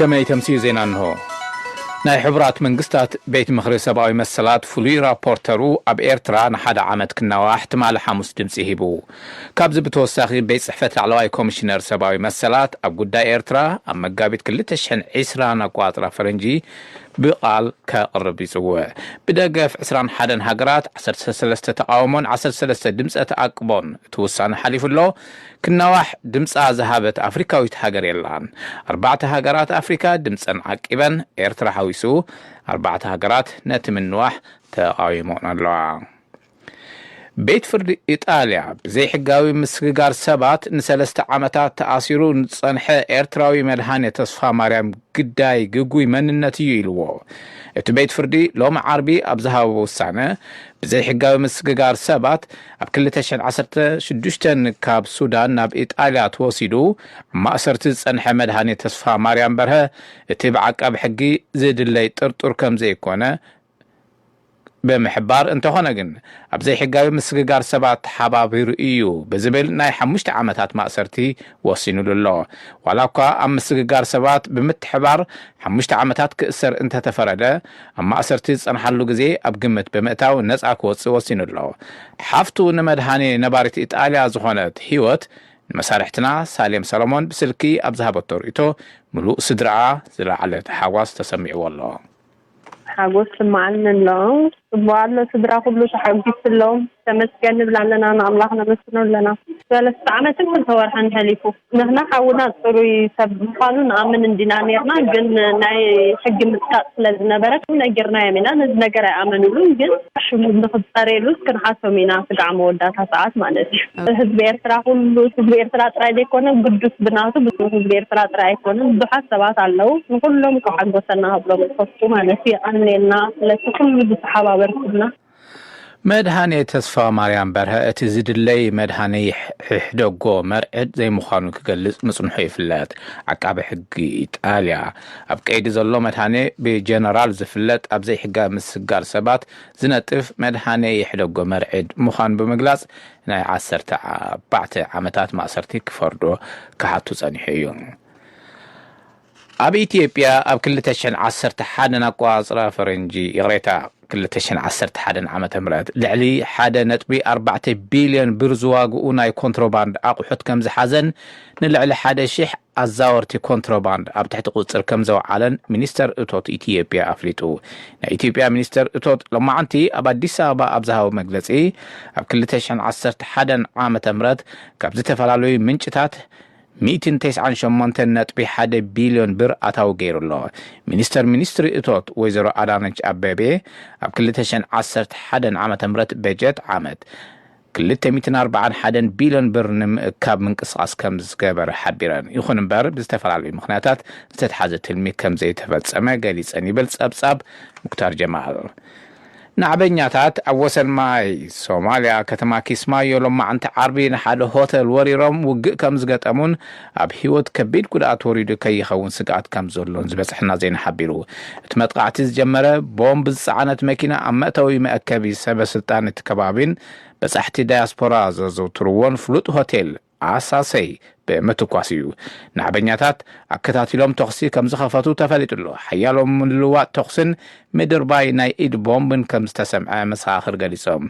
ከመይ ተምስዩ ዜና እንሆ። ናይ ሕቡራት መንግስታት ቤት ምኽሪ ሰብኣዊ መሰላት ፍሉይ ራፖርተሩ ኣብ ኤርትራ ንሓደ ዓመት ክናዋሕ ትማሊ ሓሙስ ድምፂ ሂቡ። ካብዚ ብተወሳኺ ቤት ጽሕፈት ላዕለዋይ ኮሚሽነር ሰብኣዊ መሰላት ኣብ ጉዳይ ኤርትራ ኣብ መጋቢት ክልተ ሽሕን ዕስራን ኣቋጽራ ፈረንጂ ብቓል ከቕርብ ይጽውዕ። ብደገፍ ዕስራን ሓደን ሃገራት፣ ዓሰርተ ሰለስተ ተቓውሞን ዓሰርተ ሰለስተ ድምፀ ተኣቅቦን እቲ ውሳነ ሓሊፉ ኣሎ። ክናዋሕ ድምፃ ዝሃበት ኣፍሪካዊት ሃገር የላን። ኣርባዕተ ሃገራት ኣፍሪካ ድምፀን ዓቂበን፣ ኤርትራ ሓዊሱ ኣርባዕተ ሃገራት ነቲ ምንዋሕ ተቓዊሞን ኣለዋ። ቤት ፍርዲ ኢጣልያ ብዘይሕጋዊ ምስግጋር ሰባት ንሰለስተ ዓመታት ተኣሲሩ ንጸንሐ ኤርትራዊ መድሃኔ ተስፋ ማርያም ግዳይ ግጉይ መንነት እዩ ኢልዎ። እቲ ቤት ፍርዲ ሎሚ ዓርቢ ኣብ ዝሃቦ ውሳነ፣ ብዘይሕጋዊ ምስግጋር ሰባት ኣብ ክልተ ሽሕን ዓሰርተ ሽዱሽተን ካብ ሱዳን ናብ ኢጣልያ ተወሲዱ ኣብ ማእሰርቲ ዝጸንሐ መድሃኔ ተስፋ ማርያም በርሀ፣ እቲ ብዓቃቢ ሕጊ ዝድለይ ጥርጡር ከም ዘይኮነ ብምሕባር፣ እንተኾነ ግን ኣብ ዘይሕጋዊ ምስግጋር ሰባት ተሓባቢሩ እዩ ብዝብል ናይ ሓሙሽተ ዓመታት ማእሰርቲ ወሲኑሉ ኣሎ። ዋላ እኳ ኣብ ምስግጋር ሰባት ብምትሕባር ሓሙሽተ ዓመታት ክእሰር እንተተፈረደ፣ ኣብ ማእሰርቲ ዝጸንሓሉ ግዜ ኣብ ግምት ብምእታው ነጻ ክወጽእ ወሲኑ ኣሎ። ሓፍቱ ንመድሃኔ ነባሪት ኢጣልያ ዝኾነት ህይወት ንመሳርሕትና ሳሌም ሰሎሞን ብስልኪ ኣብ ዝሃበቶ ርእይቶ፣ ምሉእ ስድራኣ ዝለዓለ ተሓጓስ ተሰሚዕዎ ኣሎ። ሓጎስ ስምዓኒ ኣሎ። ጽቡቕ ኣሎ፣ ስድራ ኩሉ ተሓጒሱ ኣሎ። ተመስገን ንብል ኣለና፣ ንኣምላኽ ነመስግኖ ኣለና። ሰለስተ ዓመትን ክልተ ወርሕን ሓሊፉ። ንሕና ሓውና ጽሩይ ሰብ ምዃኑ ንኣምን እንዲና ኔርና፣ ግን ናይ ሕጊ ምጥቃጥ ስለ ዝነበረ ነጊርናዮም ኢና። ነዚ ነገር ኣይኣመኑሉን፣ ግን ሽሙ ንኽጸረየሉ ክንሓቶም ኢና፣ ስጋዕ መወዳእታ ሰዓት ማለት እዩ። ህዝቢ ኤርትራ ኩሉ፣ ህዝቢ ኤርትራ ጥራይ ዘይኮነ፣ ግዱስ ብናቱ፣ ህዝቢ ኤርትራ ጥራይ ኣይኮነን፣ ብዙሓት ሰባት ኣለዉ። ንኹሎም ከሓጎሰና ክብሎም እፈቱ ማለት እዩ። የቐንየልና ስለቲ ኩሉ ዝተሓባበርኩምና። መድሃኔ ተስፋ ማርያም በርሀ፣ እቲ ዝድለይ መድሃኔ ይሕ-፣ ይሕደጎ መርዕድ ዘይምዃኑ ክገልጽ ምጽንሑ ይፍለጥ። ዓቃቢ ሕጊ ኢጣልያ፣ ኣብ ቀይዲ ዘሎ መድሃኔ ብጀነራል ዝፍለጥ ኣብ ዘይሕጋዊ ምስግጋር ሰባት ዝነጥፍ መድሃኔ ይሕደጎ መርዕድ ምዃኑ ብምግላጽ፣ ናይ ዓሰርተ ኣርባዕተ ዓመታት ማእሰርቲ ክፈርዶ ክሓቱ ጸኒሑ እዩ። ኣብ ኢትዮጵያ ኣብ ክልተ ሽሕን ዓሰርተ ሓደን ኣቋጽራ ፈረንጂ፣ ይቕሬታ፣ ክልተ ሽሕን ዓሰርተ ሓደን ዓመተ ምህረት ልዕሊ ሓደ ነጥቢ ኣርባዕተ ቢልዮን ብር ዝዋግኡ ናይ ኮንትሮባንድ ኣቑሑት ከም ዝሓዘን ንልዕሊ ሓደ ሽሕ ኣዛወርቲ ኮንትሮባንድ ኣብ ትሕቲ ቁጽር ከም ዘውዓለን ሚኒስተር እቶት ኢትዮጵያ ኣፍሊጡ። ናይ ኢትዮጵያ ሚኒስተር እቶት ሎማዓንቲ ኣብ ኣዲስ ኣበባ ኣብ ዝሃቦ መግለጺ፣ ኣብ ክልተ ሽሕን ዓሰርተ ሓደን ዓመተ ምህረት ካብ ዝተፈላለዩ ምንጭታት ሚእትን ተስዓን ሸሞንተን ነጥቢ ሓደ ቢልዮን ብር ኣታዊ ገይሩ ኣሎ። ሚኒስተር ሚኒስትሪ እቶት ወይዘሮ ኣዳነች ኣቤቤ፣ ኣብ ክልተ ሽሕን ዓሰርተ ሓደን ዓመተ ምህረት በጀት ዓመት ክልተ ሚእትን ኣርባዓን ሓደን ቢልዮን ብር ንምእካብ ምንቅስቓስ ከም ዝገበረ ሓቢረን። ይኹን እምበር፣ ብዝተፈላለዩ ምኽንያታት ዝተትሓዘ ትልሚ ከም ዘይተፈጸመ ገሊጸን ይብል ጸብጻብ ሙክታር ጀማል። ናዕበኛታት ኣብ ወሰን ማይ ሶማልያ ከተማ ኪስማዮ ሎማዓንቲ ዓርቢ ንሓደ ሆተል ወሪሮም ውግእ ከም ዝገጠሙን ኣብ ህይወት ከቢድ ጉድኣት ወሪዱ ከይኸውን ስግኣት ከም ዘሎን ዝበጽሐና ዜና ሓቢሩ። እቲ መጥቃዕቲ ዝጀመረ ቦምብ ዝጸዓነት መኪና ኣብ መእተዊ መእከቢ ሰበ ስልጣን እቲ ከባቢን በጻሕቲ ዳያስፖራ ዘዘውትርዎን ፍሉጥ ሆቴል ኣሳሰይ ብምትኳስ እዩ። ናዕበኛታት ኣከታቲሎም ተኹሲ ከም ዝኸፈቱ ተፈሊጡ ኣሎ። ሓያሎ ምልውዋጥ ተኹስን ምድርባይ ናይ ኢድ ቦምብን ከም ዝተሰምዐ መሰኻኽር ገሊጾም።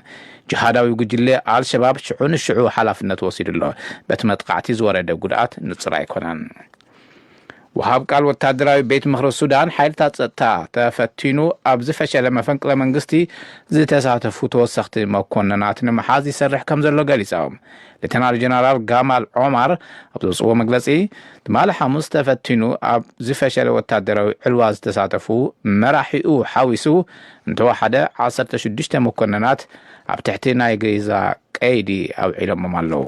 ጅሃዳዊ ጉጅለ ኣልሸባብ ሽዑ ንሽዑ ሓላፍነት ወሲዱ ኣሎ። በቲ መጥቃዕቲ ዝወረደ ጉድኣት ንጹር ኣይኮነን። ወሃብ ቃል ወታደራዊ ቤት ምኽሪ ሱዳን፣ ሓይልታት ጸጥታ ተፈቲኑ ኣብ ዝፈሸለ መፈንቅለ መንግስቲ ዝተሳተፉ ተወሰኽቲ መኮንናት ንምሓዝ ይሰርሕ ከም ዘሎ ገሊጾም። ሌተናል ጀነራል ጋማል ዖማር ኣብ ዘውጽዎ መግለጺ፣ ትማሊ ሓሙስ ተፈቲኑ ኣብ ዝፈሸለ ወታደራዊ ዕልዋ ዝተሳተፉ፣ መራሒኡ ሓዊሱ እንተወሓደ ዓሰርተ ሽዱሽተ መኮንናት ኣብ ትሕቲ ናይ ገዛ ቀይዲ ኣውዒሎሞም ኣለዉ።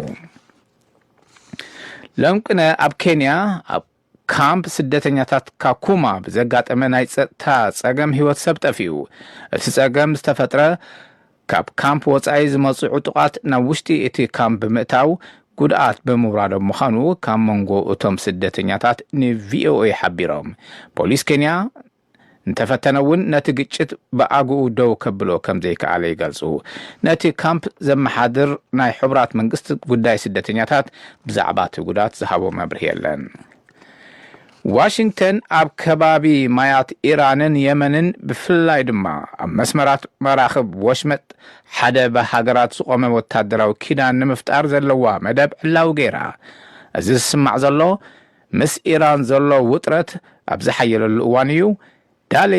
ሎምቅነ ኣብ ኬንያ ኣብ ካምፕ ስደተኛታት ካኩማ ብዘጋጠመ ናይ ጸጥታ ጸገም ህይወት ሰብ ጠፊኡ። እቲ ጸገም ዝተፈጥረ ካብ ካምፕ ወጻኢ ዝመጹ ዕጡቓት ናብ ውሽጢ እቲ ካምፕ ብምእታው ጉድኣት ብምውራዶም ምዃኑ ካብ መንጎ እቶም ስደተኛታት ንቪኦኤ ሓቢሮም። ፖሊስ ኬንያ እንተፈተነ እውን ነቲ ግጭት ብኣግኡ ደው ከብሎ ከም ዘይከኣለ ይገልጹ። ነቲ ካምፕ ዘመሓድር ናይ ሕቡራት መንግስቲ ጉዳይ ስደተኛታት ብዛዕባ እቲ ጉዳት ዝሃቦ መብርሂ የለን። ዋሽንግተን ኣብ ከባቢ ማያት ኢራንን የመንን፣ ብፍላይ ድማ ኣብ መስመራት መራኽብ ወሽመጥ ሓደ ብሃገራት ዝቖመ ወታደራዊ ኪዳን ንምፍጣር ዘለዋ መደብ ዕላዊ ገይራ። እዚ ዝስማዕ ዘሎ፣ ምስ ኢራን ዘሎ ውጥረት ኣብ ዝሓየለሉ እዋን እዩ። ዳሊ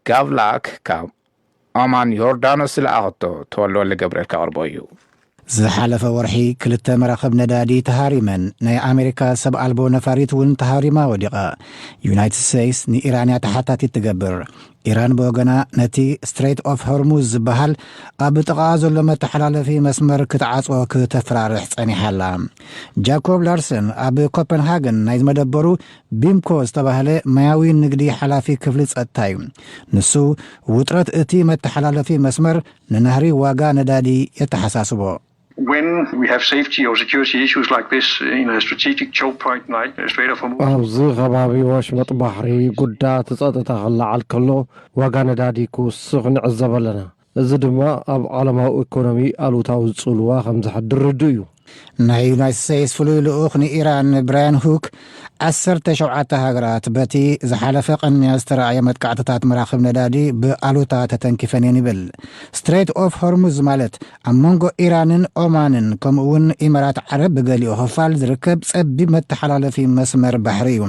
ጋቭላክ ካብ ኦማን ዮርዳኖስ ዝለኣኸቶ፣ ተወልደ ወልደ ገብርኤል ከቕርቦ እዩ። ዝሓለፈ ወርሒ ክልተ መራኽብ ነዳዲ ተሃሪመን፣ ናይ ኣሜሪካ ሰብ ኣልቦ ነፋሪት እውን ተሃሪማ ወዲቓ። ዩናይትድ ስቴትስ ንኢራን እያ ተሓታቲት ትገብር። ኢራን ብወገና፣ ነቲ ስትሬት ኦፍ ሆርሙዝ ዝበሃል ኣብ ጥቓኣ ዘሎ መተሓላለፊ መስመር ክትዓጽዎ ክተፈራርሕ ጸኒሓ ኣላ። ጃኮብ ላርሰን ኣብ ኮፐንሃገን ናይ መደበሩ ቢምኮ ዝተባህለ ማያዊ ንግዲ ሓላፊ ክፍሊ ጸጥታ እዩ። ንሱ፣ ውጥረት እቲ መተሓላለፊ መስመር ንናህሪ ዋጋ ነዳዲ የተሓሳስቦ። When we have safety or security issues like this in a strategic choke point like the Strait of Hormuz, ኣብዚ ከባቢ ወሽመጥ ባሕሪ ጉዳት ጸጥታ ክለዓል ከሎ፣ ዋጋ ነዳዲ ክውስኽ ንዕዘብ ኣለና። እዚ ድማ ኣብ ዓለማዊ ኢኮኖሚ ኣሉታዊ ጽልዋ ከም ዘሕድር ርዱእ እዩ። ናይ ዩናይትድ ስቴትስ ፍሉይ ልኡኽ ንኢራን ብራያን ሁክ፣ ዓሰርተ ሸውዓተ ሃገራት በቲ ዝሓለፈ ቅንያ ዝተረኣየ መጥቃዕትታት መራኽብ ነዳዲ ብኣሉታ ተተንኪፈን እየን ይብል። ስትሬት ኦፍ ሆርሙዝ ማለት ኣብ መንጎ ኢራንን ኦማንን ከምኡ እውን ኢማራት ዓረብ ብገሊኡ ክፋል ዝርከብ ጸቢብ መተሓላለፊ መስመር ባሕሪ እዩ።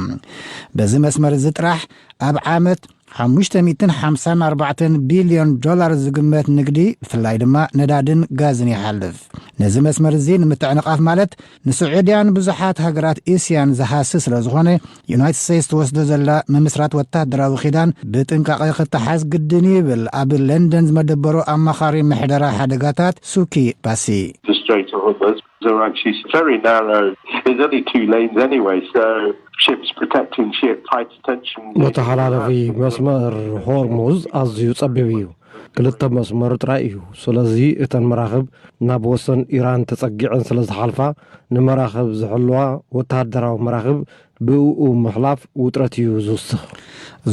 በዚ መስመር እዚ ጥራሕ ኣብ ዓመት ሓሙሽተ ሚእትን ሓምሳን ኣርባዕተን ቢልዮን ዶላር ዝግመት ንግዲ፣ ብፍላይ ድማ ነዳድን ጋዝን ይሓልፍ። ነዚ መስመር እዚ ንምትዕንቓፍ ማለት ንስዑድያን ብዙሓት ሃገራት እስያን ዝሃሲ ስለ ዝኾነ፣ ዩናይትድ ስቴትስ ትወስዶ ዘላ ምምስራት ወታደራዊ ኪዳን ብጥንቃቐ ክተሓዝ ግድን ይብል ኣብ ለንደን ዝመደበሩ ኣማኻሪ ምሕደራ ሓደጋታት ሱኪ ባሲ። The Strait of Hormuz are actually very narrow. There's only two lanes anyway, so ships protecting ships, high detention. መተሓላለፊ መስመር ሆርሙዝ ኣዝዩ ጸቢብ እዩ። ክልተ መስመር ጥራይ እዩ። ስለዚ እተን መራኽብ ናብ ወሰን ኢራን ተጸጊዐን ስለ ዝሓልፋ፣ ንመራኽብ ዝሕልዋ ወተሃደራዊ መራኽብ ብእኡ ምሕላፍ ውጥረት እዩ ዝውስኽ።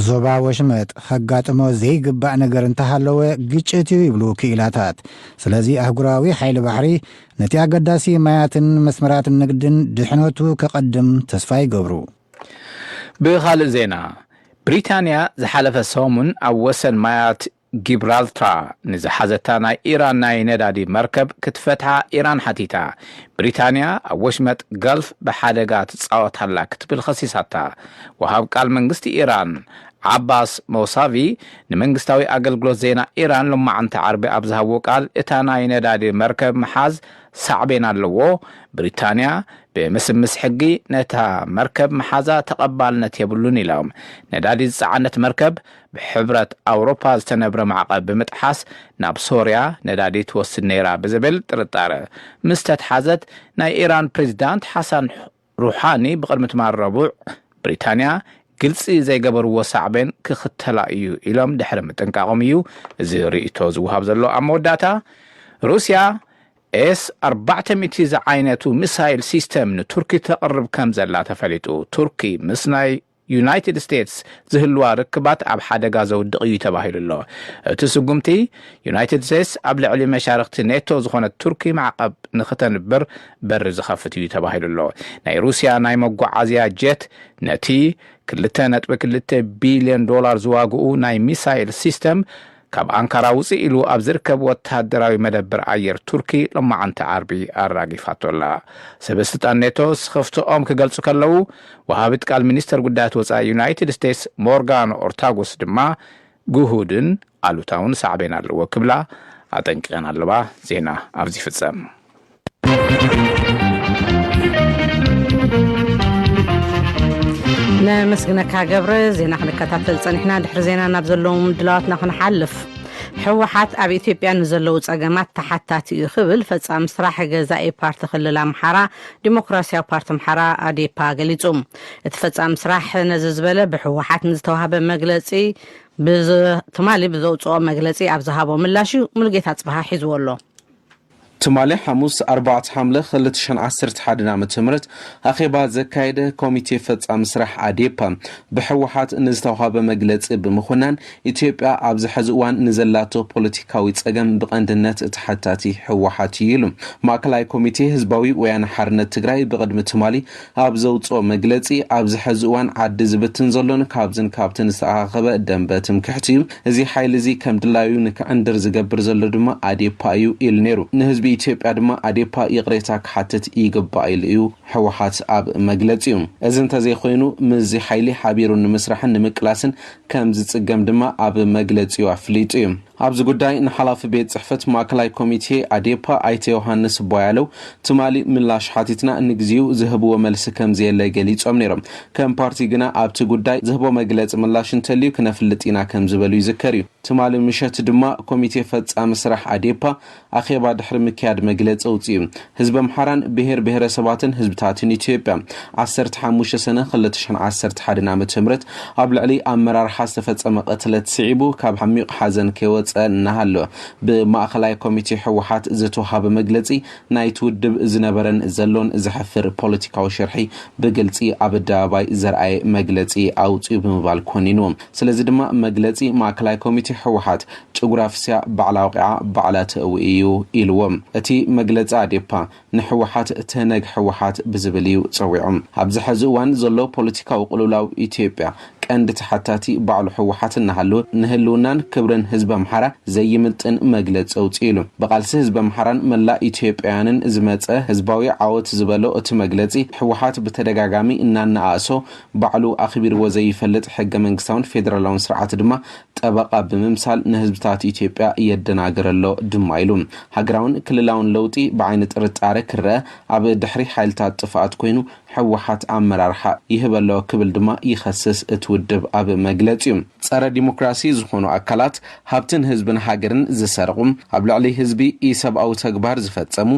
ዞባ ወሽመጥ ከጋጥሞ ዘይግባእ ነገር እንተሃለወ ግጭት እዩ ይብሉ ክኢላታት። ስለዚ ኣህጉራዊ ሓይሊ ባሕሪ ነቲ ኣገዳሲ ማያትን መስመራት ንግድን ድሕነቱ ከቐድም ተስፋ ይገብሩ። ብኻልእ ዜና፣ ብሪታንያ ዝሓለፈ ሰሙን ኣብ ወሰን ማያት ጊብራልትራ ንዝሓዘታ ናይ ኢራን ናይ ነዳዲ መርከብ ክትፈትሓ ኢራን ሓቲታ። ብሪታንያ ኣብ ወሽመጥ ገልፍ ብሓደጋ ትጻወት ኣላ ክትብል ኸሲሳታ። ወሃብ ቃል መንግስቲ ኢራን ዓባስ ሞሳቪ ንመንግስታዊ ኣገልግሎት ዜና ኢራን ሎማዓንቲ ዓርቢ ኣብ ዝሃብዎ ቃል፣ እታ ናይ ነዳዲ መርከብ ምሓዝ ሳዕቤን ኣለዎ። ብሪታንያ ብምስምስ ሕጊ ነታ መርከብ ምሓዛ ተቐባልነት የብሉን ኢሎም። ነዳዲ ዝጸዓነት መርከብ ብሕብረት ኣውሮፓ ዝተነብረ ማዕቐብ ብምጥሓስ ናብ ሶርያ ነዳዲ ትወስድ ነይራ ብዝብል ጥርጣረ ምስ ተትሓዘት፣ ናይ ኢራን ፕሬዚዳንት ሓሳን ሩሓኒ ብቕድሚ ትማል ረቡዕ ብሪታንያ ግልጺ ዘይገበርዎ ሳዕቤን ክኽተላ እዩ ኢሎም ድሕሪ ምጥንቃቖም እዩ እዚ ርእይቶ ዝወሃብ ዘሎ። ኣብ መወዳእታ፣ ሩስያ ኤስ ኣርባዕተ ሚእቲ ዝዓይነቱ ሚሳይል ሲስተም ንቱርኪ ተቕርብ ከም ዘላ ተፈሊጡ። ቱርኪ ምስ ናይ ዩናይትድ ስቴትስ ዝህልዋ ርክባት ኣብ ሓደጋ ዘውድቕ እዩ ተባሂሉ ኣሎ። እቲ ስጉምቲ፣ ዩናይትድ ስቴትስ ኣብ ልዕሊ መሻርኽቲ ኔቶ ዝኾነት ቱርኪ ማዕቐብ ንክተንብር በሪ ዝኸፍት እዩ ተባሂሉ ኣሎ። ናይ ሩስያ ናይ መጓዓዝያ ጀት ነቲ ክልተ ነጥቢ ክልተ ቢልዮን ዶላር ዝዋግኡ ናይ ሚሳይል ሲስተም ካብ ኣንካራ ውፅእ ኢሉ ኣብ ዝርከብ ወተሃደራዊ መደበር ኣየር ቱርኪ ሎማዓንቲ ዓርቢ ኣራጊፋቶ ኣላ። ሰበስልጣን ኔቶ ስኽፍትኦም ክገልጹ ከለዉ፣ ወሃቢት ቃል ሚኒስተር ጉዳያት ወጻኢ ዩናይትድ ስቴትስ ሞርጋን ኦርታጎስ ድማ ግሁድን ኣሉታውን ሳዕቤን ኣለዎ ክብላ ኣጠንቂቐን ኣለዋ። ዜና ኣብዚ ይፍጸም። ነመስግነካ ገብረ። ዜና ክንከታተል ጸኒሕና። ድሕሪ ዜና ናብ ዘለዉ ምድላዋትና ክንሓልፍ። ህወሓት ኣብ ኢትዮጵያ ንዘለዉ ጸገማት ተሓታቲ እዩ ክብል ፈጻሚ ስራሕ ገዛኢ ፓርቲ ክልል ኣምሓራ ዲሞክራሲያዊ ፓርቲ ኣምሓራ ኣዴፓ ገሊጹ። እቲ ፈጻሚ ስራሕ ነዚ ዝበለ ብህወሓት ንዝተዋህበ መግለጺ ብዝ-፣ ትማሊ ብዘውጽኦ መግለጺ ኣብ ዝሃቦ ምላሽ እዩ። ሙሉጌታ ጽብሃ ሒዝዎ ኣሎ። ትማሊ ሓሙስ ኣርባዕተ ሓምለ ክልተ ሽሕን ዓሰርተ ሓደን ዓመተ ምህረት ኣኼባ ዘካየደ ኮሚቴ ፈጻሚ ስራሕ ኣዴፓ ብህወሓት ንዝተዋሃበ መግለጺ ብምኹናን፣ ኢትዮጵያ ኣብዚ ሕዚ እዋን ንዘላቶ ፖለቲካዊ ጸገም ብቐንድነት ተሓታቲ ህወሓት እዩ ኢሉ። ማእከላይ ኮሚቴ ህዝባዊ ወያነ ሓርነት ትግራይ ብቕድሚ ትማሊ ኣብ ዘውጽኦ መግለጺ፣ ኣብዚ ሕዚ እዋን ዓዲ ዝብትን ዘሎን ካብዝን ካብትን ዝተኣኻኸበ ደንበ ትምክሕቲ እዩ። እዚ ሓይሊ እዚ ከም ድላዩ ንክዕንድር ዝገብር ዘሎ ድማ ኣዴፓ እዩ ኢሉ ነይሩ። ንህዝቢ ኢትዮጵያ ድማ ኣዴፓ ይቕሬታ ክሓትት ይግባእ ኢሉ እዩ ህወሓት ኣብ መግለጺኡ። እዚ እንተዘይኮይኑ ምስዚ ሓይሊ ሓቢሩ ንምስራሕን ንምቅላስን ከም ዝጽገም ድማ ኣብ መግለጺኡ ኣፍሊጡ እዩ። ኣብዚ ጉዳይ ንሓላፊ ቤት ጽሕፈት ማእከላይ ኮሚቴ ኣዴፓ ኣይተ ዮሃንስ ቧያለው ትማሊ ምላሽ ሓቲትና፣ ንግዚኡ ዝህብዎ መልሲ ከም ዘየለ ገሊጾም ነይሮም። ከም ፓርቲ ግና ኣብቲ ጉዳይ ዝህቦ መግለጺ ምላሽ እንተልዩ ክነፍልጥ ኢና ከም ዝበሉ ይዝከር እዩ። ትማሊ ምሸት ድማ ኮሚቴ ፈጻሚ ስራሕ ኣዴፓ ኣኼባ ድሕሪ ምክያድ መግለጺ ኣውጺኡ። ህዝቢ ኣምሓራን ብሄር ብሄረሰባትን ህዝብታትን ኢትዮጵያ ዓሰርተ ሓሙሽተ ሰነ ክልተ ሽሕን ዓሰርተ ሓደን ዓመተ ምህረት ኣብ ልዕሊ ኣመራርሓ ዝተፈጸመ ቅትለት ስዒቡ ካብ ዓሚቕ ሓዘን ከይወጸ እናሃለወ፣ ብማእኸላይ ኮሚቴ ህወሓት ዝተውሃበ መግለጺ ናይቲ ውድብ ዝነበረን ዘሎን ዘሕፍር ፖለቲካዊ ሽርሒ ብግልጺ ኣብ ኣደባባይ ዘርኣየ መግለጺ ኣውጺኡ ብምባል ኮኒንዎ። ስለዚ ድማ መግለጺ ማእከላይ ኮሚቴ ህወሓት ጭጉራ ፍስያ ባዕላ ኣውቂዓ ባዕላ ተእዊ እዩ ኢልዎም። እቲ መግለጺ ኣዴፓ ንህወሓት ተነግ ህወሓት ብዝብል እዩ ጸዊዖም። ኣብዚ ሕዚ እዋን ዘሎ ፖለቲካዊ ቅልውላው ኢትዮጵያ ቀንዲ ተሓታቲ ባዕሉ ህወሓት እናሃለወ ንህልውናን ክብርን ህዝቢ ኣምሓራ ዘይምጥን መግለጺ ኣውጺኡ ኢሉ። ብቃልሲ ህዝቢ ኣምሓራን መላእ ኢትዮጵያውያንን ዝመጸ ህዝባዊ ዓወት ዝበሎ እቲ መግለጺ፣ ህወሓት ብተደጋጋሚ እናነኣእሶ ባዕሉ ኣኽቢርዎ ዘይፈልጥ ሕገ መንግስታውን ፌደራላውን ስርዓት ድማ ጠበቓ ብምምሳል ንህዝብታት ኢትዮጵያ የደናግር ኣሎ ድማ ኢሉ። ሃገራውን ክልላውን ለውጢ ብዓይኒ ጥርጣረ ክረአ ኣብ ድሕሪ ሓይልታት ጥፍኣት ኮይኑ ህወሓት ኣመራርሓ ይህብ ኣሎ ክብል ድማ ይኸስስ እቲ ውድብ ኣብ መግለጺኡ። ጸረ ዲሞክራሲ ዝኾኑ ኣካላት ሃብትን ህዝብን ሃገርን ዝሰርቑ፣ ኣብ ልዕሊ ህዝቢ ኢሰብኣዊ ተግባር ዝፈጸሙ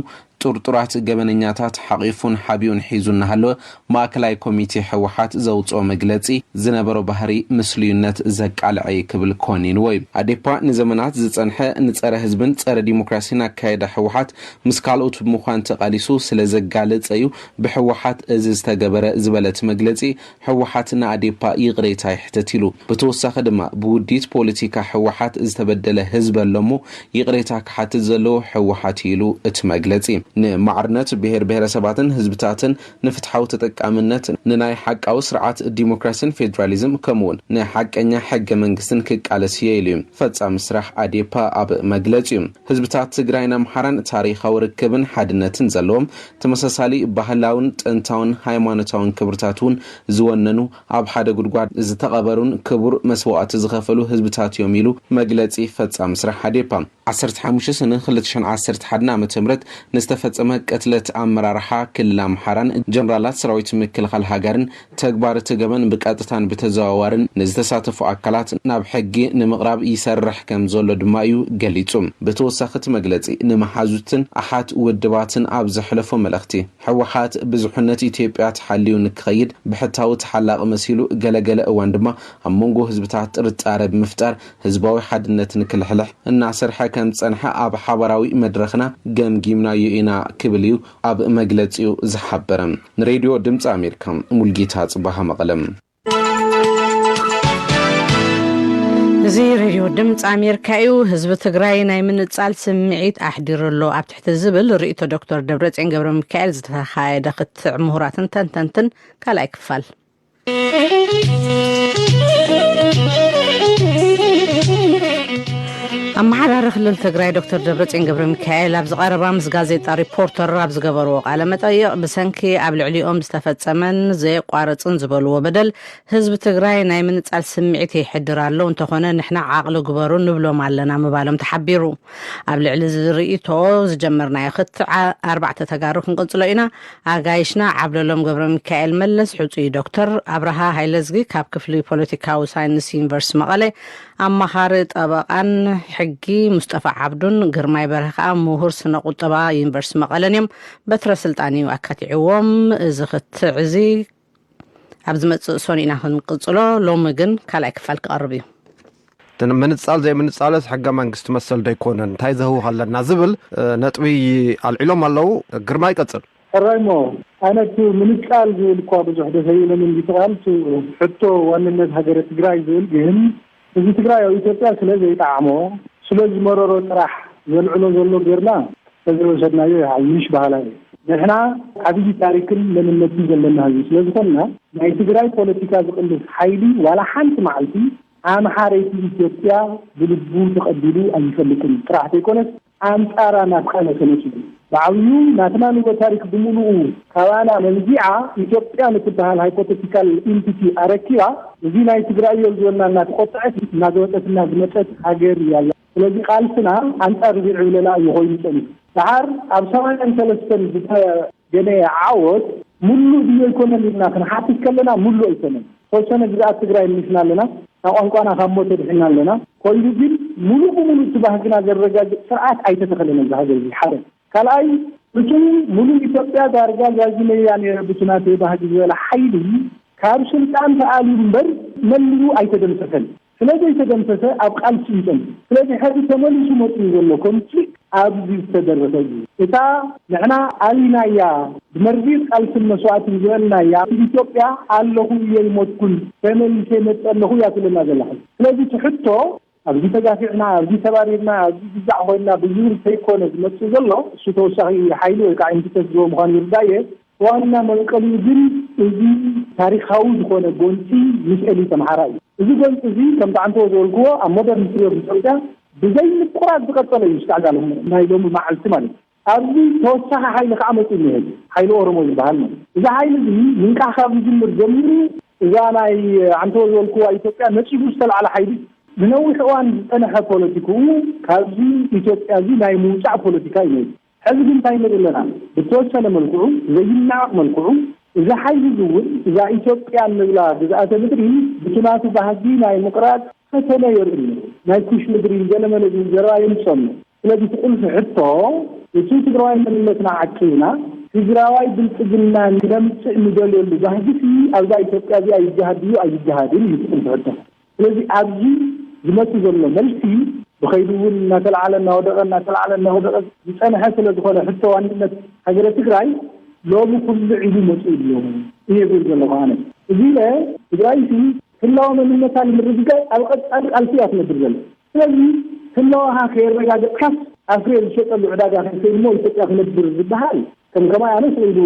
ጥርጡራት ገበነኛታት ሓቒፉን ሓቢኡን ሒዙ እናሃለወ ማእከላይ ኮሚቴ ህወሓት ዘውፅኦ መግለፂ ዝነበሮ ባህሪ ምስሉይነት ዘቃልዐ እዩ ክብል ኮኒንዎ እዩ። ኣዴፓ ንዘመናት ዝፀንሐ ንፀረ ህዝብን ፀረ ዲሞክራሲን ኣካየዳ ህወሓት ምስ ካልኦት ብምዃን ተቓሊሱ ስለ ዘጋለፀ እዩ ብህወሓት እዚ ዝተገበረ ዝበለት መግለፂ ህወሓት ንኣዴፓ ይቕሬታ ይሕተት ኢሉ። ብተወሳኺ ድማ ብውዲት ፖለቲካ ህወሓት ዝተበደለ ህዝቢ ኣሎ እሞ ይቕሬታ ክሓትት ዘለዎ ህወሓት እዩ ኢሉ እቲ መግለፂ። ንማዕርነት ብሄር ብሄረሰባትን ህዝብታትን፣ ንፍትሓዊ ተጠቃምነት፣ ንናይ ሓቃዊ ስርዓት ዲሞክራሲን ፌዴራሊዝም ከምኡውን ንሓቀኛ ሕገ መንግስትን ክቃለስ እየ ኢሉ እዩ ፈጻሚ ስራሕ ኣዴፓ ኣብ መግለፂኡ። ህዝብታት ትግራይን ኣምሓራን ታሪኻዊ ርክብን ሓድነትን ዘለዎም፣ ተመሳሳሊ ባህላውን ጥንታውን ሃይማኖታውን ክብርታት እውን ዝወነኑ፣ ኣብ ሓደ ጉድጓድ ዝተቐበሩን ክቡር መስዋእቲ ዝኸፈሉ ህዝብታት እዮም ኢሉ መግለፂ ፈጻሚ ስራሕ ኣዴፓ። ዓሰርተ ሓሙሽተ ሰነ ክልተ ሽሕን ዓሰርተ ሓደን ዓመተ ምህረት ንዝተፈጸመ ቅትለት ኣመራርሓ ክልል ኣምሓራን ጀነራላት ሰራዊት ምክልኻል ሃገርን ተግባር እቲ ገበን ብቀጥታን ብተዘዋዋርን ንዝተሳተፉ ኣካላት ናብ ሕጊ ንምቕራብ ይሰርሕ ከም ዘሎ ድማ እዩ ገሊጹ። ብተወሳኺ እቲ መግለጺ ንመሓዙትን ኣሓት ውድባትን ኣብ ዘሕለፎ መልእኽቲ፣ ህወሓት ብዙሕነት ኢትዮጵያ ተሓልዩ ንክኸይድ ብሕታዊ ተሓላቒ መሲሉ፣ ገለገለ እዋን ድማ ኣብ መንጎ ህዝብታት ጥርጣረ ብምፍጣር ህዝባዊ ሓድነት ንክልሕልሕ እናሰርሐ ከም ዝጸንሐ ኣብ ሓባራዊ መድረኽና ገምጊምናዮ ኢና ክብል እዩ ኣብ መግለጺኡ ዝሓበረ። ንሬድዮ ድምፂ ኣሜሪካ ሙልጌታ ጽባሃ መቐለም። እዚ ሬድዮ ድምፂ ኣሜሪካ እዩ። ህዝቢ ትግራይ ናይ ምንጻል ስምዒት ኣሕዲሩ ኣሎ ኣብ ትሕቲ ዝብል ርእይቶ ዶክተር ደብረጽዮን ገብረ ሚካኤል ዝተኻየደ ክትዕ ምሁራትን ተንተንትን ካልኣይ ክፋል። ኣመሓዳሪ ክልል ትግራይ ዶክተር ደብረጽዮን ገብረ ሚካኤል ኣብዚ ቀረባ ምስ ጋዜጣ ሪፖርተር ኣብ ዝገበርዎ ቃለ መጠይቕ፣ ብሰንኪ ኣብ ልዕሊኦም ዝተፈጸመን ዘየቋርጽን ዝበልዎ በደል ህዝቢ ትግራይ ናይ ምንጻል ስምዒት የሕድር ኣሎ፣ እንተኾነ ንሕና ዓቕሊ ግበሩ ንብሎም ኣለና ምባሎም ተሓቢሩ። ኣብ ልዕሊ እዚ ርእይቶ ዝጀመርናዮ ክትዕ ኣርባዕተ ተጋሩ ክንቅጽሎ ኢና። ኣጋይሽና ዓብለሎም ገብረ ሚካኤል መለስ፣ ሕጹይ ዶክተር ኣብርሃ ሃይለዝጊ ካብ ክፍሊ ፖለቲካዊ ሳይንስ ዩኒቨርሲቲ መቐለ፣ ኣማኻሪ ጠበቓን ሕጊ ሙስጠፋ ዓብዱን፣ ግርማይ በርሀ ከኣ ምሁር ስነ ቁጠባ ዩኒቨርሲቲ መቐለን እዮም። በትረ ስልጣን እዩ ኣካቲዕዎም። እዚ ክትዕ እዚ ኣብ ዝመጽእ ሰኑይ ኢና ክንቅጽሎ። ሎሚ ግን ካልኣይ ክፋል ክቐርብ እዩ። እቲ ምንጻል ዘይምንጻልስ ሕገ መንግስቲ መሰል ዶ ኣይኮነን? እንታይ ዘህውኽ ኣለና ዝብል፣ እ፣ ነጥቢ ኣልዒሎም ኣለዉ። ግርማ ይቀጽል። ሕራይ እሞ፣ ኣነ እቲ ምንጻል ዝብል እኳ ብዙሕ ደስ ኣይብለንን፣ እቲ ቃል እቲ ሕቶ ዋንነት ሃገረ ትግራይ ዝብል ግን፣ ህዝቢ ትግራይ ኣብ ኢትዮጵያ ስለ ዘይጠዓሞ፣ ስለ ዝመረሮ ጥራሕ ዘልዕሎ ዘሎ ጌርና ተዘይወሰድናዮ ይሓይሽ በሃላይ እየ። ንሕና ዓብዪ ታሪክን መንነትን ዘለና ህዝቢ ስለ ዝኾንና፣ ናይ ትግራይ ፖለቲካ ዝቕልስ ሓይሊ ዋላ ሓንቲ መዓልቲ ኣምሓረይቲ ኢትዮጵያ ብልቡ ተቐቢሉ ኣይፈልጥን ጥራሕ ዘይኮነስ፣ ኣንጻራ ናብ ቃለሰ ነጺጉ። ብዓብዩ ናትና ንጎ ታሪክ ብምሉኡ ካባና መንዚዓ ኢትዮጵያ ንትበሃል ሃይፖቴቲካል ኢንቲቲ ኣረኪባ፣ እዚ ናይ ትግራይ እዮ ዝበልና እናተቆጠዐት እናገወጠትና ዝመጸት ሃገር እያ። ስለዚ ቃልስና ኣንጻር ርቢዕ ዕብለላ እዩ ኮይኑ ጸኒሑ። ደሓር ኣብ ሰማንያን ሰለስተን ዝተገነየ ዓወት ሙሉእ ድዮ ኣይኮነን ኢልና ክንሓትት ከለና፣ ሙሉእ ኣይኮነን። ተወሰነ ግዝኣት ትግራይ ምሊስና ኣለና፣ ካብ ቋንቋና ካብ ሞት ኣድሒና ኣለና። ኮይኑ ግን ሙሉእ ብሙሉእ እቲ ባህግና ዘረጋግጽ ስርዓት ኣይተተኸለን ኣብዚ ሃገር እዚ። ሓደ። ካልኣይ፣ እቱ ሙሉእ ኢትዮጵያ ዳርጋ ዛዚመያ ነይረ ብቲ ናተይ ባህጊ ዝበለ ሓይሊ ካብ ስልጣን ተኣልዩ እምበር መሊኡ ኣይተደምሰሰን። ስለ ዘይተደምሰሰ ኣብ ቃልሲ እዩ ጸኒሑ። ስለዚ ሕዚ ተመሊሱ መጺኡ ዘሎ ኮንፍሊክት ኣብዚ ዝተደረሰ እዩ። እታ ንሕና ኣሊናያ ብመርዚ ቃልስን መስዋእትን ዝበልናያ ኢትዮጵያ ኣለኹ እየ ይሞትኩን ተመሊሰ መጸ ኣለኹ እያ ትብለና ዘላ። ስለዚ እቲ ሕቶ ኣብዚ ተጋፊዕና፣ ኣብዚ ተባሪርና፣ ኣብዚ ግዛዕ ኮይንና ብዝብል ከይኮነ ዝመጽእ ዘሎ፣ እሱ ተወሳኺ ሓይሊ ወይ ከዓ ኢምፒተስ ዝህቦ ምዃኑ ይርዳእ እየ። ዋና መንቀሊኡ ግን እዚ ታሪኻዊ ዝኾነ ጎንፂ ምስ ኤሊት ኣምሓራ እዩ። እዚ ጎንፂ እዚ ከምቲ ዓንተቦ ዝበልክዎ ኣብ ሞደርን ሂስትሪ ኦፍ ኢትዮጵያ ብዘይ ምቁራፅ ዝቐፀለ እዩ። እስካዕ ጋር ናይ ሎሚ መዓልቲ ማለት እዩ። ኣብዚ ተወሳኺ ሓይሊ ከዓ መፂኡ እኒሀ፣ ሓይሊ ኦሮሞ ዝበሃል ማለት እዩ። እዚ ሓይሊ እዚ ምንቃሕ ካብ ዝጅምር ጀሚሩ እዛ ናይ ዓንተቦ ዝበልክዋ ኢትዮጵያ ነፂጉ ዝተላዕለ ሓይሊ እዩ። ንነዊሕ እዋን ዝፀንሐ ፖለቲክኡ ካብዚ ኢትዮጵያ እዚ ናይ ምውፃእ ፖለቲካ እዩ ነይሩ። ሕዚ ግን እንታይ ንርኢ ኣለና? ብተወሰነ መልክዑ፣ ዘይናቕ መልክዑ፣ እዚ ሓይሊ እዚ እውን እዛ ኢትዮጵያ እንብላ ግዝኣተ ምድሪ ብቲ ናቱ ባህጊ ናይ ምቕራፅ ፈተነ የርኢ ኣሎ። ናይ ኩሽ ምድሪ ገለመለ ዝብል ዘረባ የምፅኦ ኣሎ። ስለዚ እቲ ቁልፊ ሕቶ፣ እቲ ትግራዋይ መንነትና ዓቂብና ትግራዋይ ብልፅግና ክነምፅእ ንደልየሉ ባህጊ ሲ ኣብዛ ኢትዮጵያ እዚኣ ይገሃድ ድዩ ኣይገሃድን እዩ እቲ ቁልፊ ሕቶ። ስለዚ ኣብዚ ዝመጽእ ዘሎ መልሲ ብኸይዱ እውን እናተለዓለ እናወደቐ፣ እናተለዓለ እናወደቐ ዝጸንሐ ስለ ዝኾነ፣ ሕቶ ዋንነት ሃገረ ትግራይ ሎሚ ኩሉ ዒሉ መጺኡ ኣሎ እየ ዝብል ዘለኹ ኣነ። እዚ ኢለ፣ ትግራይ ሲ ህላወ መንነታ ንምርግጋጽ ኣብ ቀጻሊ ቃልሲ እያ ትነብር ዘላ። ስለዚ ህላወኻ ከየረጋገጽካስ ኣብ ፍሬ ዝሸጠሉ ዕዳጋ ከይከይድ እሞ ኢትዮጵያ ክነብር ዝበሃል ከም ከማይ ኣነ ስለ ኢሉ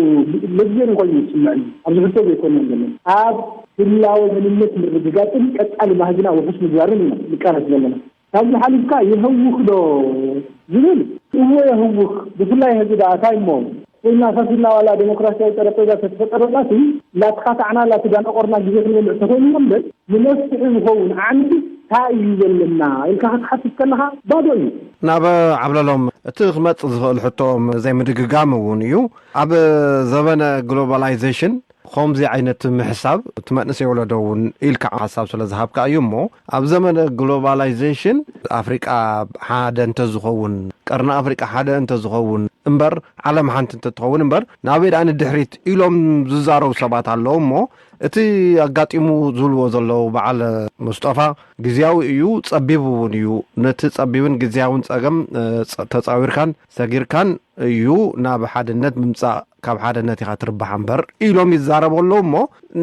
ለግዜን ኮይኑ ዝስምዐኒ። ኣብዚ ሕቶ ዘይኮነ የለን። ኣብ ህላወ መንነት ምርግጋጽን ቀጻሊ ባህግና ውሑስ ምግባርን ኢና ንቃለስ ዘለና። ካብዚ ሓሊፍካ የህውኽ ዶ ዝብል፣ እወ የህውኽ። ብፍላይ ሕዚ ደኣ እንታይ እሞ ኮይና ከፊልና ዋላ ዴሞክራሲያዊ ጠረጴዛ ተተፈጠረላሲ ላተኻታዕና ላተዳነቆርና ግዜ ክንበልዕ ተኾይንና እምበር፣ ንመፍትሒ ዝኸውን ዓንዲ እንታይ እዩ ዘለና ኢልካ ክትሓትት ከለኻ ባዶ እዩ። ናብ ዓብለሎም እቲ ክመጽእ ዝኽእል ሕቶ ዘይምድግጋም እውን እዩ። ኣብ ዘበነ ግሎባላይዜሽን ከምዚ ዓይነት ምሕሳብ እቲ መንእሰይ ወለዶ እውን ኢልካ ሓሳብ ስለ ዝሃብካ እዩ እሞ፣ ኣብ ዘመነ ግሎባላይዜሽን ኣፍሪቃ ሓደ እንተዝኸውን፣ ቀርኒ ኣፍሪቃ ሓደ እንተዝኸውን እምበር፣ ዓለም ሓንቲ እንተትኸውን እምበር፣ ናበይ ደኣ ንድሕሪት ኢሎም ዝዛረቡ ሰባት ኣለዉ እሞ፣ እቲ ኣጋጢሙ ዝብልዎ ዘለዉ በዓል ሙስጠፋ ግዝያዊ እዩ፣ ጸቢብ እውን እዩ። ነቲ ጸቢብን ግዝያውን ጸገም፣ እ፣ ጸ-፣ ተጻዊርካን ሰጊርካን እዩ ናብ ሓድነት ምምጻእ፣ ካብ ሓድነት ኢኻ ትርባሕ እምበር ኢሎም ይዛረቡ ኣለዉ እሞ፣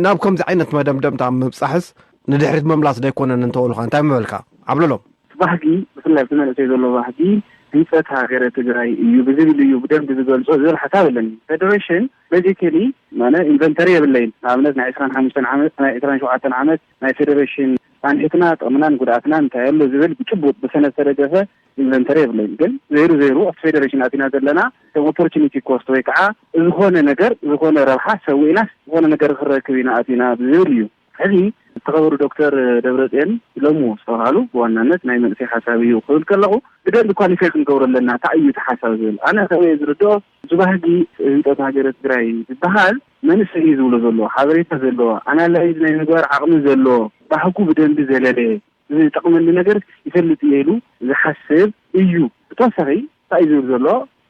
ናብ ከምዚ ዓይነት መደምደምታ ምብጻሕስ ንድሕሪት ምምላስ ዶ ኣይኮነን እንተበሉኻ እንታይ ምበልካ? ዓብለሎም። ባህጊ፣ ብፍላይ ኣብቲ መንእሰይ ዘሎ ባህጊ ህንፀት ሃገረ ትግራይ እዩ ብዝብል እዩ ብደንቢ ዝገልፆ ዝብል ሓሳብ ኣለኒ። ፌደሬሽን ቤዚካሊ፣ ማነ ኢንቨንተሪ የብለይን። ንኣብነት ናይ ዕስራን ሓሙሽተን ዓመት፣ ናይ ዕስራን ሸውዓተን ዓመት ናይ ፌደሬሽን ፃንሒትና፣ ጥቕምናን ጉድኣትናን እንታይ ኣሎ ዝብል ብጭቡጥ ብሰነድ ዝተደገፈ ኢንቨንተሪ የብለይን። ግን ዘይሩ ዘይሩ ኣብቲ ፌደሬሽን ኣቲና ዘለና ከም ኦፖርቹኒቲ ኮስት ወይ ከዓ ዝኾነ ነገር፣ ዝኾነ ረብሓ ሰዊእናስ ዝኾነ ነገር ክረክብ ኢና ኣቲና ዝብል እዩ። ሕዚ ዝተኸበሩ ዶክተር ደብረፅዮን ኢሎምዎ ዝተባሃሉ ብዋናነት ናይ መንእሰይ ሓሳብ እዩ ክብል ከለኹ ብደንቢ ኳሊፋይ ክንገብሮ ኣለና። እንታይ እዩ እቲ ሓሳብ ዝብል ኣነ ከመይ ዝርድኦ እዚ ባህጊ ህንፀት ሃገረ ትግራይ ዝበሃል መንእሰይ እዩ ዝብሎ ዘሎ ሓበሬታ ዘለዎ ኣናላይዝ ናይ ምግባር ዓቕሚ ዘለዎ ባህጉ ብደንቢ ዘለለ ዝጠቕመኒ ነገር ይፈልጥ እየ ኢሉ ዝሓስብ እዩ። ብተወሳኺ እንታይ እዩ ዝብል ዘሎ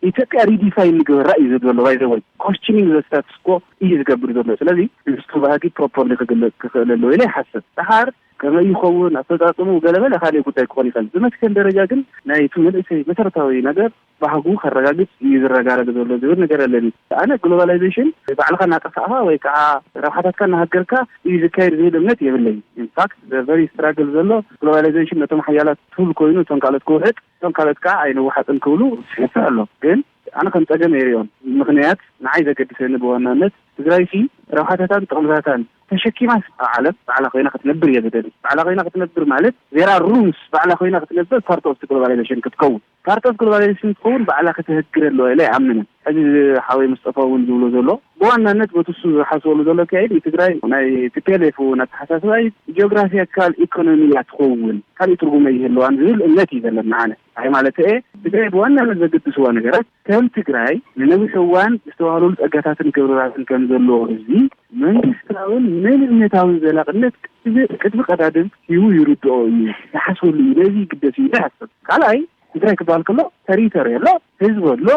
ኢትዮጵያ ሪዲፋይን ንግበራ እዩ ዝብል ዘሎ ባይ ዘ ወይ ኮስችኒንግ ዘ ስታትስ ኮ እዩ ዝገብር ዘሎ። ስለዚ ንሱ ባህጊ ፕሮፐርሊ ክግለፅ ክኽእል ኣለዎ ኢለ ይሓስብ። ደሓር ከመይ ይኸውን ኣፈጻጽሙ ገለመለ ካልእ ጉዳይ ክኾን ይኽእል። ብመትከል ደረጃ ግን ናይቲ መንእሰይ መሰረታዊ ነገር ባህጉ ከረጋግጽ እዩ ዝረጋረግ ዘሎ ዝብል ነገር ኣለኒ። ኣነ ግሎባላይዜሽን ባዕልኻ እናጠፋእኻ ወይ ከዓ ረብሓታትካ እናሃገርካ እዩ ዝካየድ ዝብል እምነት የብለይ። ኢንፋክት ቨሪ ስትራግል ዘሎ ግሎባላይዜሽን ነቶም ሓያላት ቱል ኮይኑ እቶም ካልኦት ክውሕጥ እቶም ካልኦት ከዓ ኣይንወሓጥን ክብሉ ስሕተ ኣሎ። ግን ኣነ ከም ጸገም የርእዮን። ምኽንያት ንዓይ ዘገድሰኒ ብዋናነት ትግራይሲ ረብሓታታን ጥቕምታታን ተሸኪማስ ኣብ ዓለም ባዕላ ኮይና ክትነብር እየ ዝደሊ። ባዕላ ኮይና ክትነብር ማለት ዜራ ሩምስ ባዕላ ኮይና ክትነብር ፓርት ኦፍ ግሎባላይዜሽን ክትከውን ፓርት ኦፍ ግሎባላይዜሽን ክትከውን ባዕላ ክትህግር ኣለዋ ኢለ ኣይኣምንን። ሕዚ ሓወይ ምስጠፋ እውን ዝብሎ ዘሎ ብዋናነት በቲ እሱ ዝሓስበሉ ዘሎ ኣካይድ ትግራይ ናይ ቲፒኤልኤፍ እውን ኣተሓሳስባ እዩ። ጂኦግራፊካል ኢኮኖሚ እያ ትኸውን ካልእ ትርጉም ኣይህልዋን ዝብል እምነት እዩ ዘለኒ ኣነ። ኣይ ማለት እየ ትግራይ ብዋናነት ዘገድስዋ ነገራት ከም ትግራይ ንነዊሕ እዋን ዝተባህለሉ ጸጋታትን ክብርታትን ከም ዘለዎ ህዝቢ መንግስታውን መንነታውን ዘላቕነት ቅድሚ ቅድሚ ቀዳድም ሂቡ ይርድኦ እዩ፣ ይሓስበሉ እዩ፣ ነዚ ይግደስ እዩ ይሓስብ። ካልኣይ ትግራይ ክበሃል ከሎ ተሪቶሪ ኣሎ፣ ህዝቢ ኣሎ፣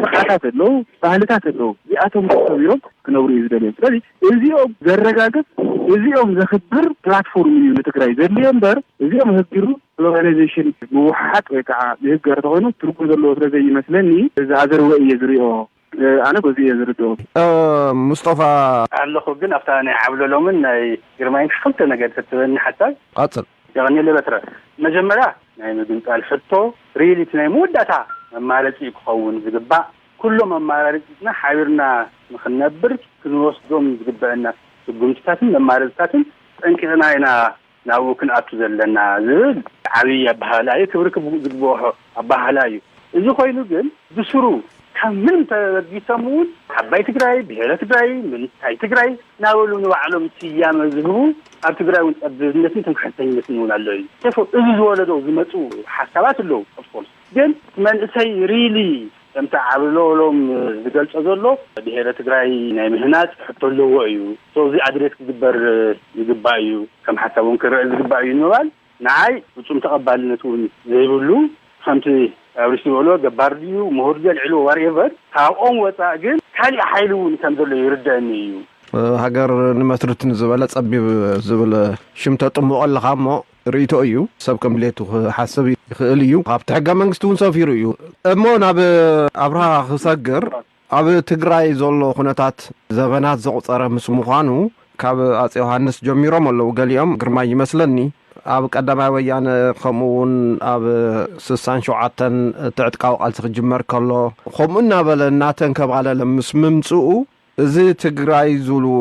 ስርዓታት ኣለዉ፣ ባህልታት ኣለዉ። እዚኣቶም ሰቢሮም ክነብሩ እዩ ዝደልዮም። ስለዚ እዚኦም ዘረጋግጽ እዚኦም ዘኽብር ፕላትፎርም እዩ ንትግራይ ዘድልዮ እምበር እዚኦም ህጊሩ ግሎባላይዜሽን ምውሓጥ ወይ ከዓ ዝህገር ተኾይኑ ትርጉም ዘለዎ ስለ ዘይመስለኒ እዚ ኣዘርወ እየ ዝሪኦ። ኣነ በዚ እየ ዝርድኦ። እ፣ ሙስጠፋ ኣለኹ ግን ኣብታ ናይ ዓብለሎምን ናይ ግርማይን ክልተ ነገር ተትበኒ ሓሳብ ቀጽል። የቐንየለይ በትረ። መጀመርያ ናይ ምግንጻል ሕቶ ሪሊ እቲ ናይ መወዳእታ መማረፂ እዩ ክኸውን ዝግባእ። ኩሎም ኣማራርፅና ሓቢርና ንኽንነብር ክንወስዶም ዝግበአና ስጉምትታትን መማረፅታትን ጠንቂቕና ኢና ናብኡ ክንኣቱ ዘለና ዝብል ዓብዪ ኣበሃህላ እዩ። ክብሪ ክብ- ዝግብኦ ኣበሃህላ እዩ። እዚ ኮይኑ ግን ብስሩ ካብ ምንም ተበጊሶም እውን ዓባይ ትግራይ፣ ብሔረ ትግራይ፣ ምንታይ ትግራይ እናበሉ ንባዕሎም ስያመ ዝህቡ ኣብ ትግራይ እውን ጠብብነትን ትምክሕተኝነትን እውን ኣሎ እዩ። ተፎ እዚ ዝወለዶ ዝመፁ ሓሳባት ኣለዉ። ኦፍኮርስ ግን መንእሰይ ሪሊ ከምቲ ዓብለሎም ዝገልጾ ዘሎ ብሔረ ትግራይ ናይ ምህናፅ ሕቶ ኣለዎ እዩ። ሶ እዚ ኣድሬስ ክግበር ይግባእ እዩ፣ ከም ሓሳብ እውን ክረአ ዝግባእ እዩ ንምባል ንዓይ ፍጹም ተቐባልነት እውን ዘይብሉ፣ ከምቲ ኣብሪሽ ዝበሎ ገባር ድዩ ምሁር ድዩ ኣልዒልዎ ዋርኤቨር፣ ካብኦም ወፃእ ግን ካሊእ ሓይሊ እውን ከም ዘሎ ይርደአኒ እዩ። ሃገር ንመስርት ንዝበለ ጸቢብ ዝብል ሽም ተጥምቖ ኣለኻ እሞ ርእይቶ እዩ። ሰብ ከም ድሌቱ ክሓስብ ይኽእል እዩ። ካብቲ ሕገ መንግስቲ እውን ሰፊሩ እዩ። እሞ ናብ ኣብርሃ ክሰግር፣ ኣብ ትግራይ ዘሎ ኩነታት ዘበናት ዘቑጸረ ምስ ምዃኑ ካብ ኣጼ ዮሃንስ ጀሚሮም ኣለዉ። ገሊኦም ግርማይ ይመስለኒ ኣብ ቀዳማይ ወያነ ከምኡ እውን ኣብ ስሳን ሸውዓተን ትዕጥቃዊ ቃልሲ ክጅመር ከሎ ከምኡ እናበለ እናተንከባለለ ምስ ምምፅኡ እዚ ትግራይ ዝብልዎ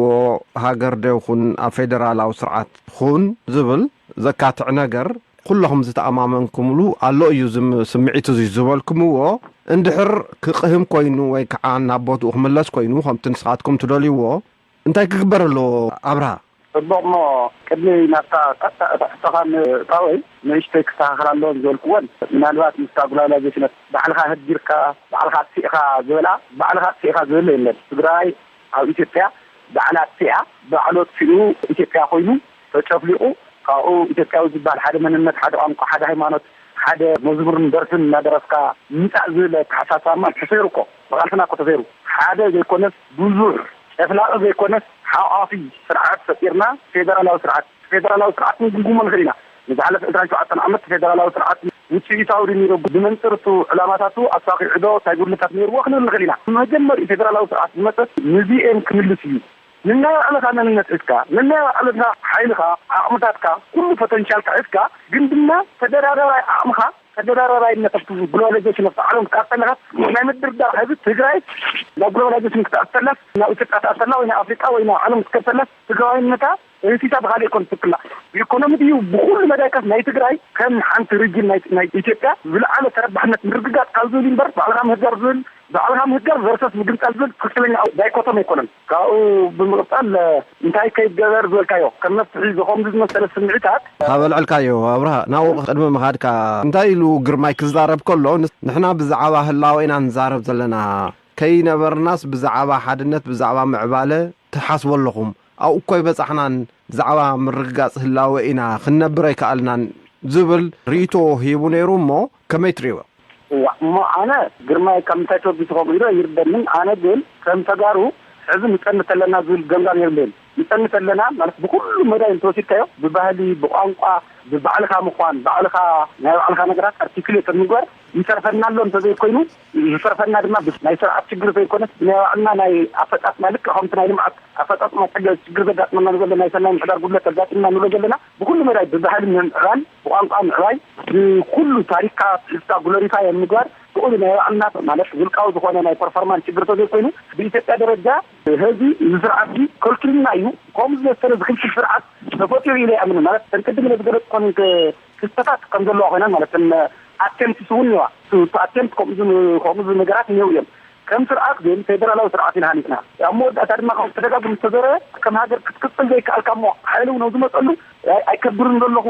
ሃገር ዶ ይኹን ኣብ ፌደራላዊ ስርዓት ይኹን ዝብል ዘካትዕ ነገር ኩለኹም ዝተኣማመንኩምሉ ኣሎ እዩ። ዝም- ስምዒት እዚ ዝበልኩምዎ እንድሕር ክቕህም ኮይኑ ወይ ከዓ ናብ ቦትኡ ክምለስ ኮይኑ ከምቲ ንስኻትኩም ትደልይዎ እንታይ ክግበር ኣለዎ ኣብርሃ? ጽቡቕ እሞ ቅድሚ ናብታ ቀጥታ እታ ሕቶኻ ምእታወይ ንእሽተይ ክስተኻኸል ኣለዎ ዝበልክወን ምናልባት ምስታ ግሎባላይዜሽን ባዕልኻ ህጊርካ ባዕልኻ ኣጥፊእኻ ዝበላ ባዕልኻ ኣጥፊእኻ ዝብል የለን። ትግራይ ኣብ ኢትዮጵያ ባዕላ ኣጥፊኣ ባዕሉ ኣጥፊኡ ኢትዮጵያ ኮይኑ ተጨፍሊቑ ካብኡ ኢትዮጵያዊ ዝበሃል ሓደ መንነት ሓደ ቋንቋ ሓደ ሃይማኖት ሓደ መዝሙርን ደርፍን እናደረፍካ ምጻእ ዝብል ኣተሓሳስባማ ተሰይሩ እኮ ብቓልስና እኮ ተሰይሩ ሓደ ዘይኮነስ ብዙሕ ጨፍላቒ ዘይኮነስ ሓቋፊ ስርዓት ፈጢርና ፌደራላዊ ስርዓት ፌደራላዊ ስርዓት ክንግምግሞ ንኽእል ኢና። ንዝሓለፈ ዕስራን ሸውዓተን ዓመት ፌደራላዊ ስርዓት ውፅኢታዊ ድዩ ነይሩ? ብመንፅር እቱ ዕላማታቱ ኣሳኺዑ ዶ እንታይ ጉድለታት ነይርዎ ክንብል ንኽእል ኢና። መጀመሪኡ ፌደራላዊ ስርዓት ዝመፀት ንዚኤም ክምልስ እዩ። ንናይ ባዕልኻ መንነት ሒዝካ ንናይ ባዕልኻ ሓይልኻ ዓቕምታትካ ኩሉ ፖተንሻልካ ሒዝካ ግን ድማ ተደራዳራይ ዓቕምኻ ተደራዳራይነት ኣብቲ ግሎባላይዜሽን ኣብቲ ዓለም ክትኣተለኻስ ናይ ምድርዳር ህዝቢ ትግራይ ናብ ግሎባላይዜሽን ክትኣተላስ ናብ ኢትዮጵያ ትኣተላ ወይ ናብ ኣፍሪቃ ወይ ናብ ዓለም ክትከተላስ ትግራዋይነታ እንስሳ ብኻሊእ ኮን ትክላ ብኢኮኖሚ ድዩ ብኩሉ መዳይካስ ናይ ትግራይ ከም ሓንቲ ሪጅን ናይ ናይ ኢትዮጵያ ዝለዓለ ተረባሕነት ምርግጋፅ ካብ ዝብል እምበር ባዕልኻ ምህዳር ዝብል ባዕልኻ ምህዳር ቨርሰስ ምግንፃል ዝብል ትክክለኛ ዳይኮቶም ኣይኮነን። ካብኡ ብምቕፃል እንታይ ከይገበር ዝበልካዮ ከም መፍትሒ ዝኸምዚ ዝመሰለ ስምዒታት ካብ ኣልዕልካዮ ኣብርሃ ናብኡ ቅድሚ ምኻድካ እንታይ ኢሉ ግርማይ ክዛረብ ከሎ ንሕና ብዛዕባ ህላወ ኢና ንዛረብ ዘለና ከይነበርናስ ብዛዕባ ሓድነት ብዛዕባ ምዕባለ ትሓስቡ ኣለኹም ኣብኡ እኮ ኣይበጻሕናን ብዛዕባ ምርግጋጽ ህላወ ኢና ክንነብር ኣይከኣልናን ዝብል ርእይቶ ሂቡ ነይሩ እሞ ከመይ ትርእይዎ? እዋ እሞ ኣነ ግርማይ ካብ ምንታይ ተወጊሱ ከምኡ ኢሉ ኣይርደንን ኣነ ግን ከም ተጋሩ እዚ ንጸንት ኣለና ዝብል ገምጋም የብለይን። ንጸንት ኣለና ማለት ብኩሉ መዳይ እንተወሲድካዮ፣ ብባህሊ፣ ብቋንቋ፣ ብባዕልኻ ምዃን፣ ባዕልኻ ናይ ባዕልኻ ነገራት ኣርቲክሌት ምግባር ይተርፈና ኣሎ እንተዘይኮይኑ፣ ዝተርፈና ድማ ብ-፣ ናይ ስርዓት ችግር ዘይኮነስ ብናይ ባዕልና ናይ ኣፈጻጽማ፣ ልክዕ ከምቲ ናይ ልምዓት ኣፈጻጽማ ጸገ-፣ ችግር ዘጋጥመና ዘሎ፣ ናይ ሰናይ ምሕዳር ጉድለት ኣጋጢምና ንብሎ ዘለና፣ ብኩሉ መዳይ ብባህሊ ምምዕባል፣ ብቋንቋ ምዕባይ፣ ብኩሉ ታሪክካ ትሕዝካ ግሎሪፋይ ኣብ ምግባር፣ ብኡ ናይ ባዕልና ማለት ውልቃዊ ዝኾነ ናይ ፐርፎርማንስ ችግር ተዘይኮይኑ፣ ብኢትዮጵያ ደረጃ ህዝቢ እዚ ስርዓት እዚ ከልኪሉና እዩ። ከምኡ ዝመሰለ ዝኽልክል ስርዓት ተፈጢሩ ኢለ ይኣምን። ማለት፣ እተን ቅድም ኢለ ዝገለጽኩን ክስተታት ከም ዘለዋ ኮይነን፣ ማለት፣ እተን ኣቴምፕትስ እውን እኒዋ። እቲ ኣቴምፕት ከምኡ ዝ-፣ ከምኡ ዝ-፣ ነገራት እኒው እዮም። ከም ስርዓት ግን ፌደራላዊ ስርዓት ኢና ሃኒጽና። ኣብ መወዳእታ ድማ ከም ተደጋግሙ ዝተዘረበ፣ ከም ሃገር ክትቅጽል ዘይከኣልካ እሞ ሓይሊ እውን ኣብ ዝመጸሉ ኣይ-፣ ኣይከብርን ዘለኹ፣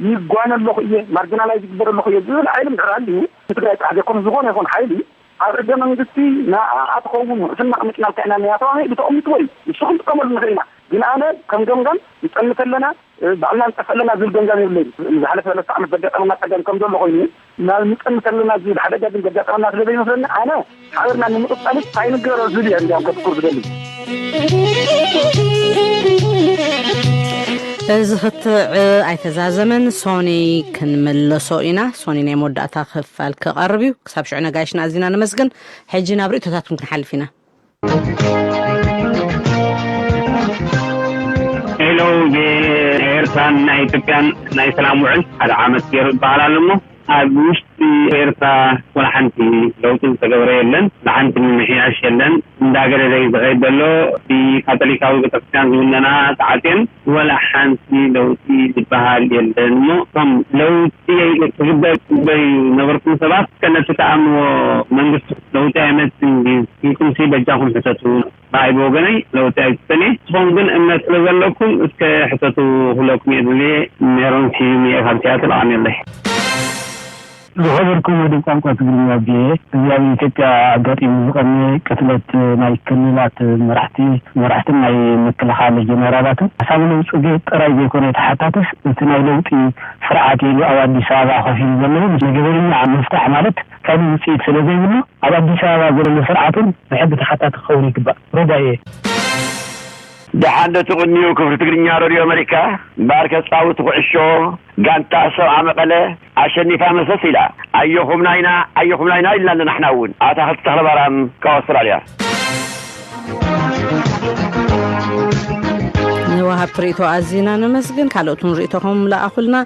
ይጓነ ኣለኹ እየ፣ ማርጂናላይዝ ይግበር ኣለኹ እየ ዝብል ሓይሊ ምዕራል እዩ። ንትግራይ ጥራሕ ዘይኮነ ዝኾነ ይኹን ሓይሊ ኣብ ሕገ መንግስቲ ንኣ ትኸውን ውሕስና ኣቐሚጥናልካ ኢና እኒኣ ተባሂሉ ተቐሚጥዎ እዩ። ንሱ ክንጥቀመሉ ንኽእል ኢና። ግን ኣነ ከም ገምጋም ንጸንት ኣለና፣ ባዕልና ንጠፍእ ኣለና ዝብል ገምጋም የብለይን። ዝሓለፈ ሰለስተ ዓመት ዘጋጠመና ጸገም ከም ዘሎ ኮይኑ፣ ናብ ንጸንት ኣለና ዝብል ሓደጋ ግን ዘጋጠመና ስለ ዘይመስለኒ፣ ኣነ ሓበርና ንምቕጻል እንታይ ንገሮ ዝብል እየ እንዲያውም ከትኩር ዝደሊ። እዚ ክትዕ ኣይተዛዘመን፣ ሶኒ ክንምለሶ ኢና። ሶኒ ናይ መወዳእታ ክፋል ክቐርብ እዩ። ክሳብ ሽዑ ነጋይሽና ኣዚና ነመስግን። ሕጂ ናብ ርእይቶታትኩም ክንሓልፍ ኢና። ሄሎ፣ ናይ ኤርትራን ናይ ኢትዮጵያን ናይ ሰላም ውዕል ሓደ ዓመት ገይሩ ይበሃል ኣሎ እሞ፣ ኣብ ውሽጢ ኤርትራ ወላ ሓንቲ ለውጢ ዝተገብረ የለን። ወላ ሓንቲ ምምሕያሽ የለን። እንዳገደደ እዩ ዝኸይድ ዘሎ። እቲ ካቶሊካዊ ቤተክርስትያን ዝውነና ተዓጽየን ወላ ሓንቲ ለውጢ ዝበሃል የለን። እሞ እቶም ለውጢ ክግበር ትደልዩ ነበርኩም ሰባት፣ እስከ ነቲ ትኣምንዎ መንግስቲ ለውጢ ኣይመጽእን ድዩ ኢልኩም ሲ በጃኹም ሕተቱ። ንዓይ ብወገነይ ለውጢ ኣይትጸልየ። ንስኹም ግን እምነት ስለ ዘለኩም እስከ ሕተቱ ክብለኩም እየ ድልየ። ሜሮን ስዩም እየ ካብ ሲያትል። ኣሜለይ። ዝኸበርኩም ወደብ ቋንቋ ትግርኛ ቪኦኤ፣ እዚ ኣብ ኢትዮጵያ ኣጋጢሙ ዝቐነየ ቅትለት ናይ ክልላት መራሕቲ፣ መራሕትን ናይ ምክልኻል ጀነራላትን ሓሳብ ለውጢ ጥራይ ዘይኮነ ተሓታትስ፣ እቲ ናይ ለውጢ ስርዓት ኢሉ ኣብ ኣዲስ ኣበባ ኮፍ ኢሉ ዘሎ እውን መገበርኛ ምፍታሕ ማለት ካልእ ውፅኢት ስለ ዘይብሉ፣ ኣብ ኣዲስ ኣበባ ዘሎ ስርዓት እውን ብሕጊ ተሓታቲ ክኸውን ይግባእ። ረዳኢ እየ። ደሓን ዶ ትቕንዩ? ክፍሊ ትግርኛ ሬድዮ ኣመሪካ። እምበኣር ከጻውቲ ኩዕሾ ጋንታ ሰብዓ መቐለ ኣሸኒፋ መሰስ ኢላ። ኣየኹምና ኢና፣ ኣየኹምና ኢና ኢልና ኣለና። ንሕና እውን ኣታኽልቲ ተኽለማርያም ካብ ኣውስትራልያ። ንወሃብቲ ርእይቶ ኣዚና ነመስግን። ካልኦት እውን ርእይቶኹም ለኣኹልና።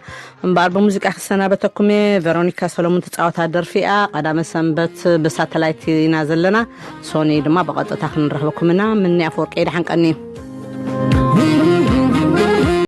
እምበኣር ብሙዚቃ ክሰናበተኩም እየ። ቬሮኒካ ሰሎሞን ትጻወታ ደርፊ እያ። ቀዳመ ሰንበት ብሳተላይት ኢና ዘለና። ሶኒ ድማ ብቐጥታ ክንረኽበኩም ኢና። ምኒ ኣፈወርቂ እየ። ደሓን ቀንዩ።